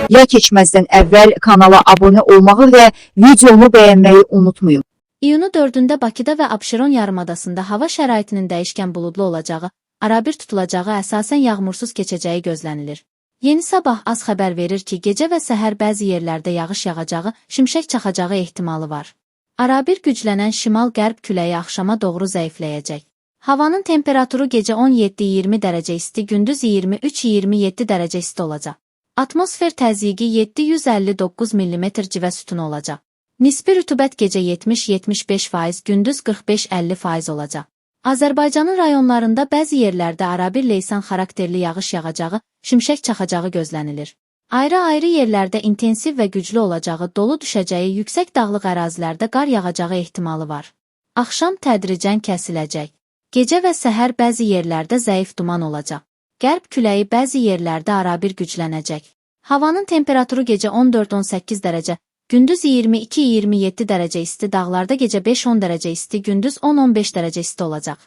Ya keçməzdən əvvəl kanala abunə olmağı və videomu bəyənməyi unutmayın. İyunun 4-də Bakıda və Abşeron yarımadasında hava şəraitinin dəyişkən buludlu olacağı, arabir tutulacağı, əsasən yağmursuz keçəcəyi gözlənilir. Yeni Sabah az xəbər verir ki, gecə və səhər bəzi yerlərdə yağış yağacağı, şimşək çaxacağı ehtimalı var. Arabir güclənən şimal-qərb küləyi axşama doğru zəifləyəcək. Havanın temperaturu gecə 17-20 dərəcə isti, gündüz 23-27 dərəcə isti olacaq. Atmosfer təzyiqi 759 mm civə sütunu olacaq. Nisbi rütubət gecə 70-75%, gündüz 45-50% olacaq. Azərbaycanın rayonlarında bəzi yerlərdə arabir leysan xarakterli yağış yağacağı, şimşək çaxacağı gözlənilir. Ayrı-ayrı yerlərdə intensiv və güclü olacağı, dolu düşəcəyi, yüksək dağlıq ərazilərdə qar yağacağı ehtimalı var. Axşam tədricən kəsiləcək. Gecə və səhər bəzi yerlərdə zəif duman olacaq. Qərb küləyi bəzi yerlərdə arabir güclənəcək. Havanın temperaturu gecə 14-18 dərəcə, gündüz 22-27 dərəcə isti, dağlarda gecə 5-10 dərəcə isti, gündüz 10-15 dərəcə isti olacaq.